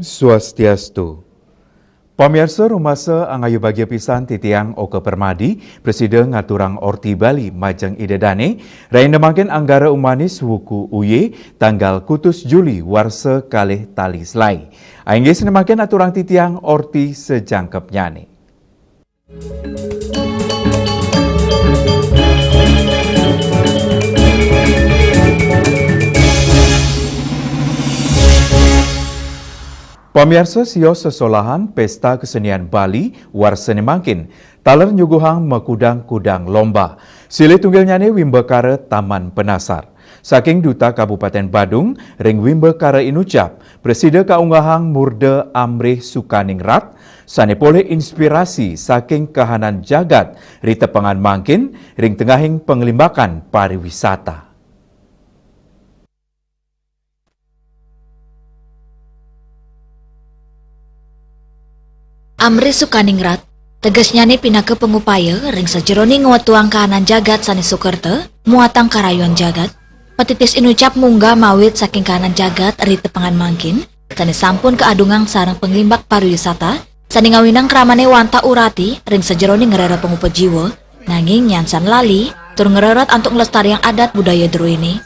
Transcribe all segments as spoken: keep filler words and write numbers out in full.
Swastiastu. Pamiarsa, rumasa angayu bagia pisan titiang Oka Permadi, prasida ngaturang orti Bali majeng Ida Dane, ring ne mangkin Anggara Umanis wuku U Y, tanggal kutus Juli warsa kalih tali selaé. Inggih, sane mangkin aturang titiang orti sajangkepnyane. Pamiarsa, sios sesolahan Pesta Kesenian Bali warsane mangkin taler nyuguhang makudang-kudang lomba. Silih tunggilnyane wimbakara Taman Penasar. Saking Duta Kabupaten Badung ring wimbakara inucap, prasida kaunggahang murda Amrih Sukaningrat, sane polih inspirasi saking kahanan jagat ri tepengan mangkin ring tengahing panglimbakan pariwisata. Amrih Sukaningrat, tegesnyane pinaka pangupaya ring sajeroning ngwetuang kahanan jagat sane sukerta, muatang karayuan jagat, patitis inucap munggah mawit saking kahanan jagat ri tepengan mangkin, sane sampun kaadungang sareng panglimbak pariwisata, sane ngawinang kramane wantah urati ring sajeroning ngrereh pangupa jiwa, nanging nyansan lali, tur ngrerot antuk nglestariang adat budaya druene.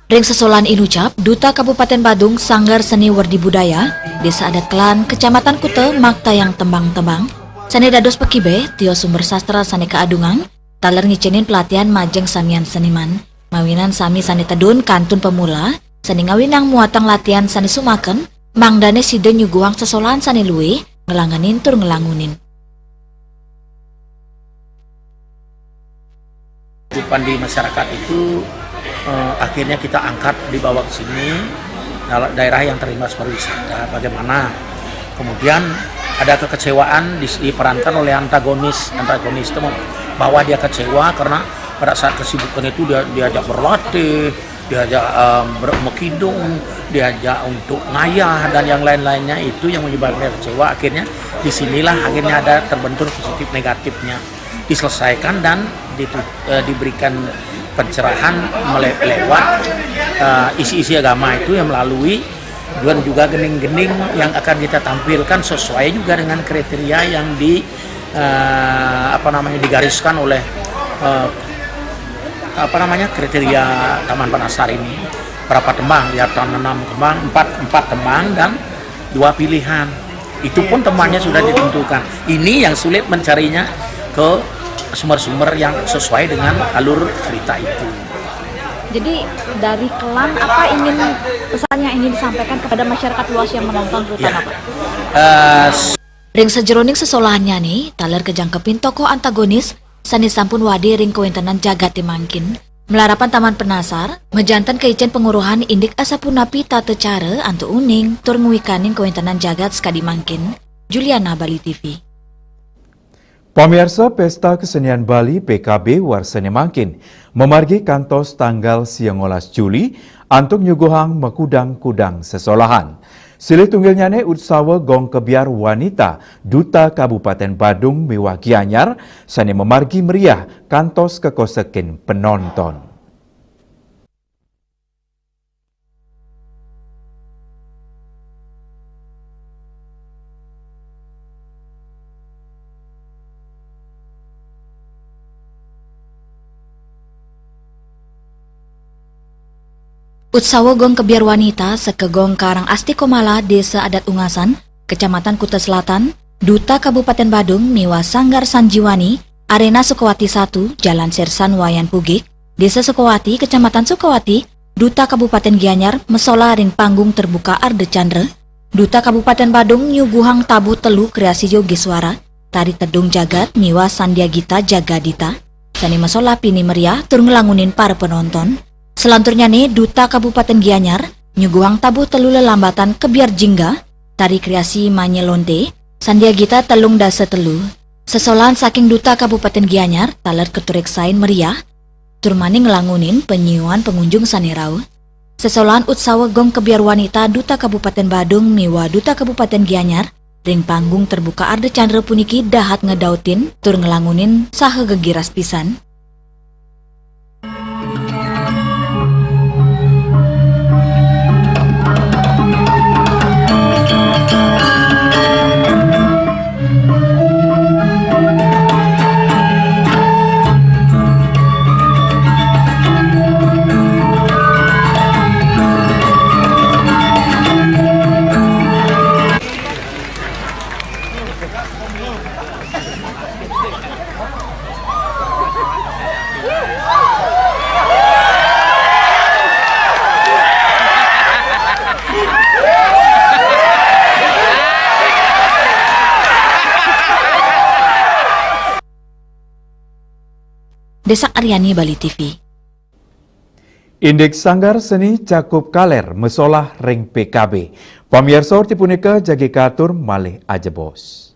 Ring sesolahan inucap, Duta Kabupaten Badung Sanggar Seni Werdi Budaya, Desa Adat Klan, Kecamatan Kuta, maktayang tembang-tembang, sane dados pakibeh, tios sumber sastra sane kaadungang, taler ngicenin pelatihan majeng samian seniman. Mawinan sami sane tedun kantun pamula, sane ngawinang muatang latihan sane sumaken, mangdane sida nyuguhang sesolahan sane luih, nglangenin tur nglangunin. Kehidupan di masyarakat itu, eh, akhirnya kita angkat, dibawa ke sini, daerah yang terimbas pariwisata. Bagaimana? Kemudian ada kekecewaan dis-, diperankan oleh antagonis. Antagonis itu bahwa dia kecewa karena pada saat kesibukan itu dia diajak berlatih, diajak, eh, ber-, mekidung, diajak untuk ngayah dan yang lain-lainnya, itu yang menyebabkan dia kecewa. Akhirnya disinilah akhirnya ada terbentur positif negatifnya. Diselesaikan dan ditu-, eh, diberikan pencerahan mele-, lewat, eh, isi-isi agama itu yang melalui dan juga gending-gending yang akan kita tampilkan sesuai juga dengan kriteria yang di, eh, apa namanya, digariskan oleh, eh, apa namanya, kriteria Taman Penasar ini. Berapa tembang? Ya, enam tembang, empat, empat tembang dan dua pilihan. Itu pun tembangnya sudah ditentukan. Ini yang sulit mencarinya ke sumber-sumber yang sesuai dengan alur cerita itu. Jadi, dari Klan, apa ingin, pesan yang ingin disampaikan kepada masyarakat luas yang menonton, terutama, ya, Pak? Eh, s- Ring sajeroning sesolahannyane, taler kajangkepin tokoh antagonis sane sampun wadi ring kawentenan jagate mangkin. Malarapan Taman Penasar, majanten kaicen panguruhan indik asapunapi tata cara antuk uning tur ngwikanin kawentenan jagat sakadi mangkin. Juliana, Bali T V. Pamiarsa, Pesta Kesenian Bali P K B warsane mangkin mamargi kantos tanggal siangolas Juli antuk nyuguhang makudang-kudang sesolahan. Silih tunggilnyane Utsawa Gong Kebyar Wanita Duta Kabupaten Badung miwah Gianyar sane mamargi meriah kantos kakosekin penonton. Utsawa Gong Kebyar Wanita saka Gong Karang Asti Komala, Desa Adat Ungasan, Kecamatan Kuta Selatan, Duta Kabupaten Badung miwah Sanggar Sanjiwani, Arena Sukawati satu, Jalan Sersan Wayan Pugik, Desa Sukawati, Kecamatan Sukawati, Duta Kabupaten Gianyar masolah ring panggung terbuka Ardha Candra, Duta Kabupaten Badung nyuguhang tabuh telu kreasi Yogiswara, tari tedung jagat miwah Sandiagita Jagadita, sane masolah pinih meriah tur nglangunin para penonton. Selanturnyane Duta Kabupaten Gianyar nyuguhang tabuh telu lelambatan Kebyar Jingga, tari kreasi Manye Lonte, Sandiagita telung dasa telu. Sesolahan saking Duta Kabupaten Gianyar taler katureksain meriah, tur mani nglangunin panyiuan pangunjung sane rauh. Sesolahan Utsawa Gong Kebyar Wanita Duta Kabupaten Badung miwah Duta Kabupaten Gianyar ring panggung terbuka Ardha Candra puniki dahat ngedautin tur nglangunin saha gegiras pisan. Desak Aryani, Bali T V. Indik Sanggar Seni Cakup Kaler mesolah ring P K B. Pamiarsa, orti punika jagi katur malih ajebos.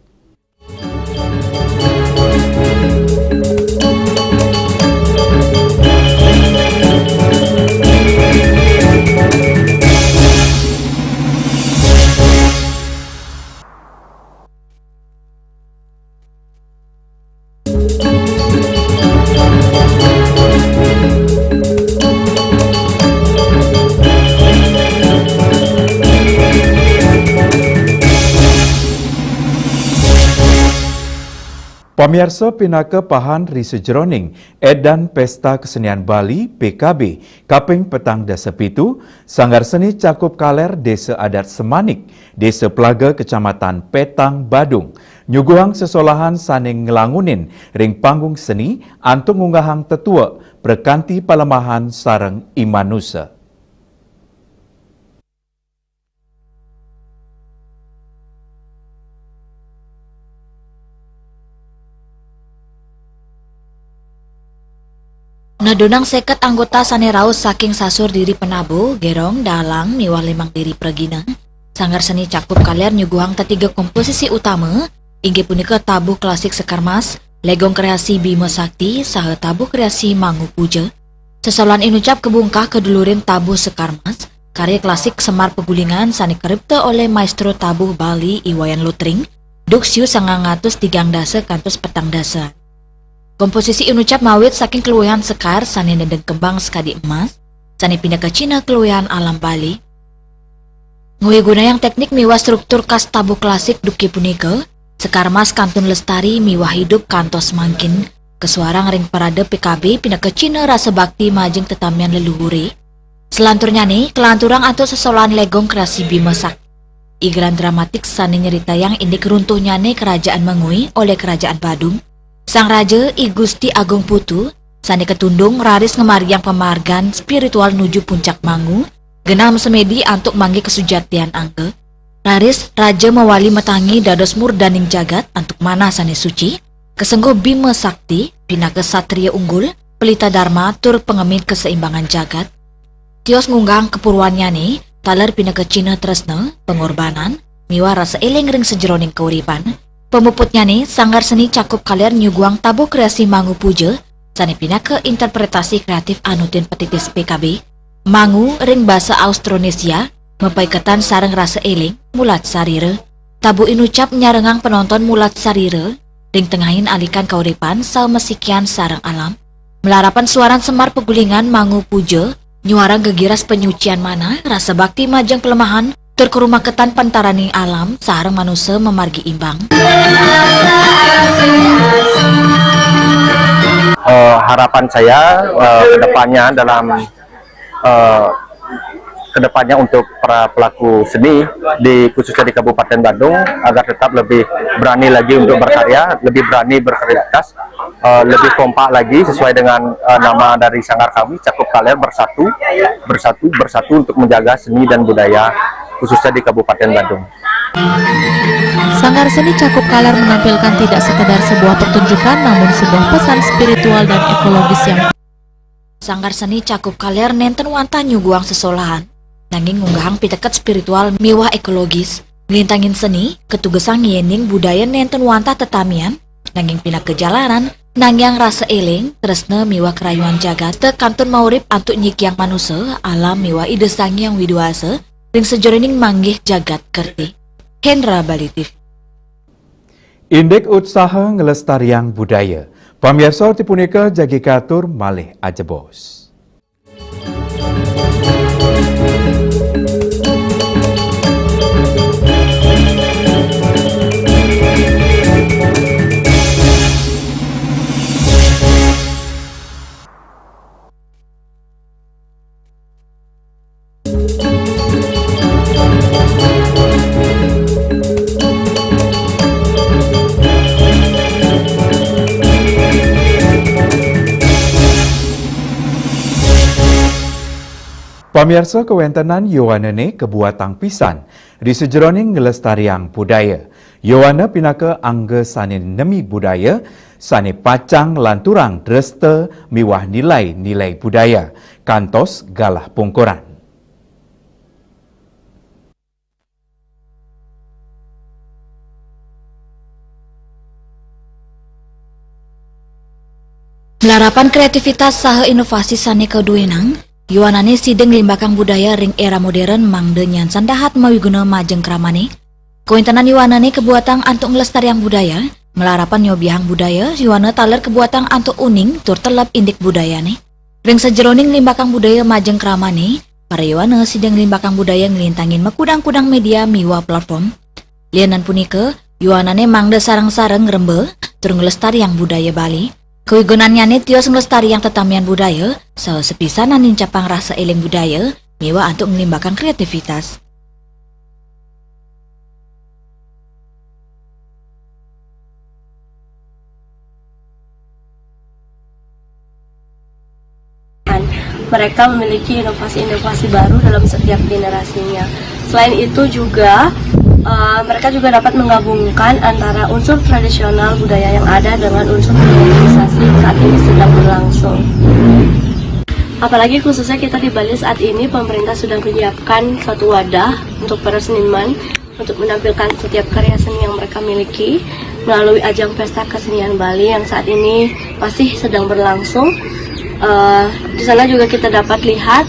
Pamiarsa, pinaka pahan ri sajeroning Edan Pesta Kesenian Bali, P K B, kaping petang dasa pitu, Sanggar Seni Cakup Kaler Desa Adat Semanik, Desa Pelaga, Kecamatan Petang, Badung, nyuguhang sesolahan sane nglangunin ring panggung seni antuk ngunggahang tetuek, prekanti palemahan sareng imanusa. Nedunang seket anggota sane rauh saking sasur diri Penabo, Gerong, Dalang, miwah Limang Diri Pragina, Sanggar Seni Cakup Kaler nyuguhang tetiga komposisi utama, inggih punika tabuh klasik Sekar Mas, Legong Kreasi Bima Sakti, saha tabuh kreasi Mangu Puja. Sesolahan inucap kabungkah kadulurin tabuh Sekar Mas, karya klasik Semar Pegulingan sane karipta olih Maestro Tabuh Bali I Wayan Lutring, duk siu sangang atus tigang dasa kantos petang dasa. Komposisi inucap mawit saking kaluihan sekar sane nedeng kembang sakadi emas, sane pinaka cihna kaluihan alam Bali. Ngwigunayang teknik miwah struktur khas tabuh klasik duke punika, Sekar Mas kantun lestari miwah idup kantos mangkin, kasuarang ring parade P K B pinaka cihna rasa bakti majeng tetamian leluhure. Selanturnyane kalanturang antuk sesolahan Legong Kreasi Bima Sakti. Igeran dramatik sane nyritayang indik runtuhnyane Kerajaan Mengwi olih Kerajaan Badung. Sang Raja, I Gusti Agung Putu, sane katundung raris ngamargiang pamargan spiritual nuju Puncak Mangu, genah masemedi antuk manggih kasujatian angga. Raris Raja mawali matangi dados murdaning jagat antuk manah sane suci, kasengguh Bima Sakti, pinaka satria unggul, pelita dharma, tur pangemi kaseimbangan jagat. Tios ngunggahang kapurwannyane, taler pinaka cihna tresna, pangorbanan, miwah rasa eling ring sajeroning kauripan. Pamuputnyane, Sanggar Seni Cakup Kaler nyuguhang tabuh kreasi Mangu Puja, sane pinaka interpretasi kreatif anutin patitis P K B. Mangu ring basa Austronesia, mapaiketan sareng rasa eling, mulat sarira. Tabuh inucap nyarengang panonton mulat sarira, ring tengahing alikan kauripan saha masikian sareng alam. Malarapan suaran Semar Pegulingan Mangu Puja, nyuarang gegiras panyucian manah, rasa bakti majeng palemahan, tur karumaketan pantaraning alam, sareng manusa mamargi imbang. Eh, harapan saya, eh, ke depannya dalam, eh, ke depannya untuk para pelaku seni di, khususnya di Kabupaten Badung, agar tetap lebih berani lagi untuk berkarya, lebih berani berkreativitas, eh, lebih kompak lagi sesuai dengan, eh, nama dari sanggar kami, Cakup Kaler, bersatu, bersatu, bersatu untuk menjaga seni dan budaya khususnya di Kabupaten Badung. Sanggar Seni Cakup Kaler menampilkan tidak sekedar sebuah pertunjukan, namun sebuah pesan spiritual dan ekologis yang Sanggar Seni Cakup Kaler nenten wantah nyuguhang sesolahan, nanging ngunggahang piteket spiritual miwah ekologis. Nglintangin seni, katugesang yening budaya nenten wantah tetamian, nanging pinaka jalaran, nangiang rasa eling, tresna miwah karayuan jagat, tekantun maurip antuk nyikiang manusa, alam miwah Ida Sang Hyang Widi Wasa, ring sajeroning manggih jagat kerti. Hendra Bali T V. Indik utsaha nglestariang budaya. Pamiarsa, orti punika jagi katur malih ajebos. Pamiarsa, kawentenan yowanane kabuatang pisan ri sajeroning nglestariang budaya. Yowana pinaka angga sane nemi budaya, sane pacang lanturang dresta miwah nilai-nilai budaya, kantos galah pungkuran. Malarapan kreativitas saha inovasi sane kaduenang, yowanane sida nglimbakang budaya ring era modern mangda nyansan dahat mawiguna majeng kramane. Kawentenan yowanane kabuatang antuk nglestariang budaya, malarapan nyobiahang budaya, yowana taler kabuatang antuk uning tur teleb indik budayane. Ring sajeroning nglimbakang budaya majeng kramane, para yowana sida nglimbakang budaya nglintangin makudang-kudang media miwah platform. Lianan punika, yowanane mangda sareng-sareng ngremba tur nglestariang budaya Bali. Kawigunannyane tios nglestariang tetamian budaya, saha sapisanan nincapang rasa eling budaya, miwah antuk nglimbakang kreativitas. Mereka memiliki inovasi-inovasi baru dalam setiap generasinya. Selain itu juga, eh, mereka juga dapat menggabungkan antara unsur tradisional budaya yang ada dengan unsur modernisasi yang saat ini sedang berlangsung. Apalagi khususnya kita di Bali saat ini, pemerintah sudah menyiapkan suatu wadah untuk para seniman untuk menampilkan setiap karya seni yang mereka miliki melalui ajang Pesta Kesenian Bali yang saat ini masih sedang berlangsung. Eh, di sana juga kita dapat lihat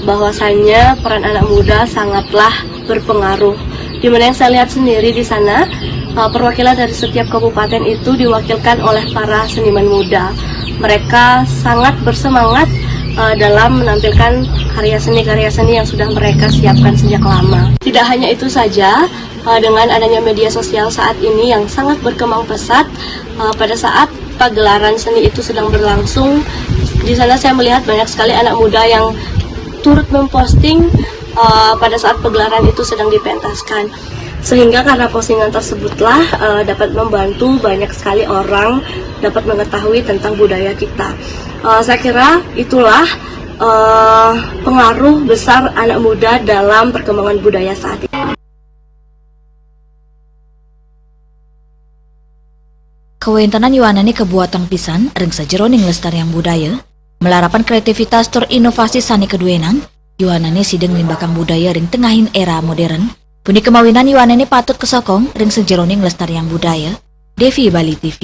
bahwasanya peran anak muda sangatlah berpengaruh. Di mana yang saya lihat sendiri di sana, eh, perwakilan dari setiap kabupaten itu diwakilkan oleh para seniman muda. Mereka sangat bersemangat, eh, dalam menampilkan karya seni-karya seni yang sudah mereka siapkan sejak lama. Tidak hanya itu saja, eh, dengan adanya media sosial saat ini yang sangat berkembang pesat, eh, pada saat pagelaran seni itu sedang berlangsung, di sana saya melihat banyak sekali anak muda yang turut memposting, eh, pada saat pagelaran itu sedang dipentaskan. Sehingga karena postingan tersebutlah, eh, dapat membantu banyak sekali orang dapat mengetahui tentang budaya kita. Eh, saya kira itulah, eh, pengaruh besar anak muda dalam perkembangan budaya saat ini. Kawentenan yowanane kabuatang pisan ring sajeroning lestariang budaya, malarapan kreativitas tur inovasi sane kaduenang, yowanane sida nglimbakang budaya ring tengahing era modern. Punika mawinan yowanane patut kasokong ring sajeroning lestariang budaya. Devi, Bali T V.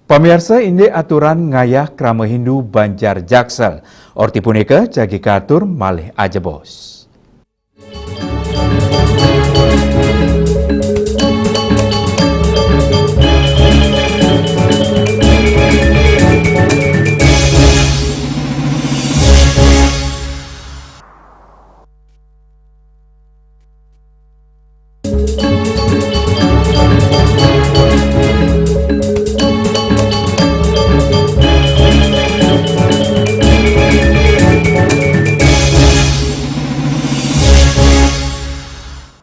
Pamiarsa, indik aturan ngayah krama Hindu Banjar Jaksel. Orti punika jagi katur malih ajebos.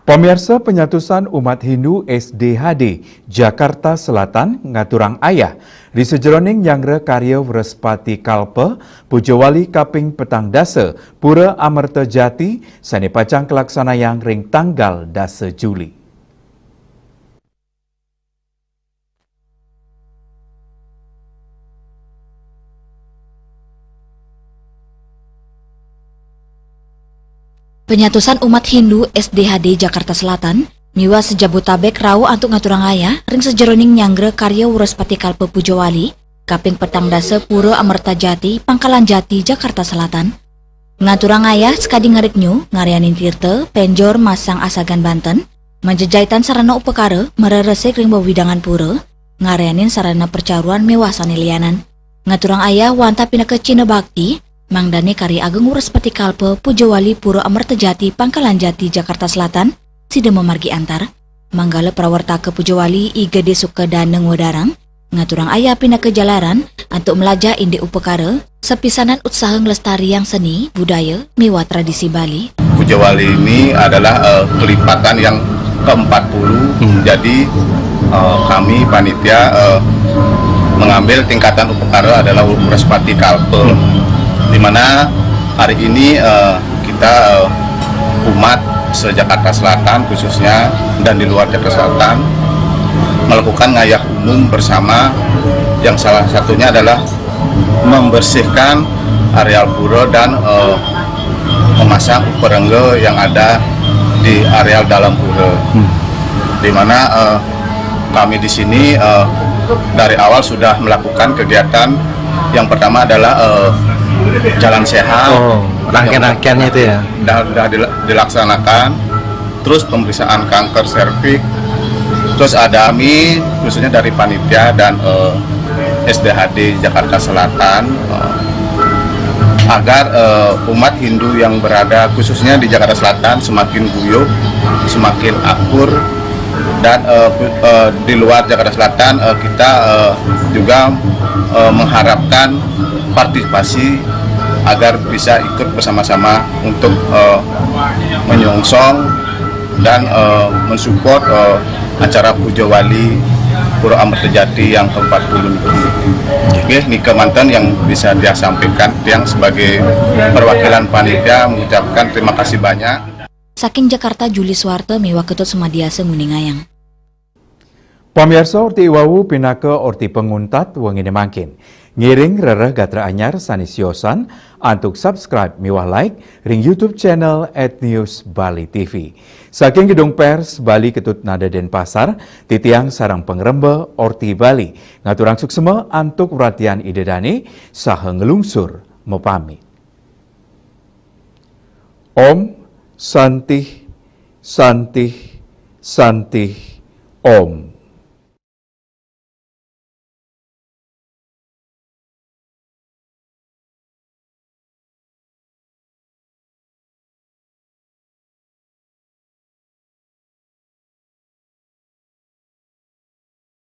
Pamiarsa, panyatusan umat Hindu S D H D Jakarta Selatan ngaturang ayah ri sajeroning nyanggra karya Wrespati Kalpa Pujawali kaping petang dasa Pura Amerta Jati sane pacang kalaksanayang ring tanggal dasa Juli. Panyatusan umat Hindu S D H D Jakarta Selatan miwah se-Jabotabek rauh antuk ngaturang ayah ring sajeroning nyanggra karya Wrespati Kalpa Pujawali, kaping petang dasa Pura Amerta Jati, Pangkalan Jati, Jakarta Selatan. Ngaturang ayah sakadi ngarit nyu, ngaryanin tirta, penjor, masang asagan banten, majejaitan sarana upakara, mareresik ring wewidangan pura, ngaryanin sarana percaruan miwah sane lianan. Ngaturang ayah wantah pinaka cihna bakti, mangdane Karya Agung Wrespati Kalpa, Pujawali Pura Amerta Jati, Pangkalan Jati, Jakarta Selatan, sida mamargi antar. Manggala prawartaka Pujawali I Gede Sukadana Ngwedarang, ngaturang ayah pinaka jalaran antuk mlajah indik upakara, sapisanan utsaha nglestariang seni, budaya, miwah tradisi Bali. Pujawali ini adalah, eh, kelipatan yang keempat puluh. Hmm. Jadi, eh, kami panitia, eh, mengambil tingkatan upakara adalah Wrespati Kalpa. Hmm. Di mana hari ini, eh, kita, eh, umat se-Jakarta Selatan khususnya dan di luar Jakarta Selatan melakukan ngayah umum bersama, yang salah satunya adalah membersihkan areal pura dan eh, memasang uperengga yang ada di areal dalam pura. Di mana eh, kami di sini eh, dari awal sudah melakukan kegiatan, yang pertama adalah eh, jalan sehat. Oh, rangkaian-rangkaiannya itu ya. Sudah, sudah dila- dilaksanakan. Terus pemeriksaan kanker serviks. Terus ada kami khususnya dari panitia dan eh, S D H D Jakarta Selatan, eh, agar eh, umat Hindu yang berada khususnya di Jakarta Selatan semakin guyup, semakin akur, dan eh, pu- eh, di luar Jakarta Selatan eh, kita eh, juga eh, mengharapkan partisipasi agar bisa ikut bersama-sama untuk eh, menyongsong dan eh, mensupport eh, acara Puja Wali Pura Amerta Jati yang keempat puluh niki. Oke, nika manten yang bisa dia sampaikan, yang sebagai perwakilan panitia mengucapkan terima kasih banyak. Saking Jakarta, Juli Suwarte miwah Ketut Sumadiasa nguningayang. Pamiarsa, orti iwawu pinaka orti panguntat wengine mangkin. Ngiring rereh gatra anyar sane siosan antuk subscribe miwah like ring YouTube channel at News Bali T V. Saking Gedung Pers Bali Ketut Nada Denpasar, titiang sareng pangremba Orti Bali ngaturang suksma antuk wratian Ida Dane saha nglungsur mapamit. Om Santih Santih Santih Om.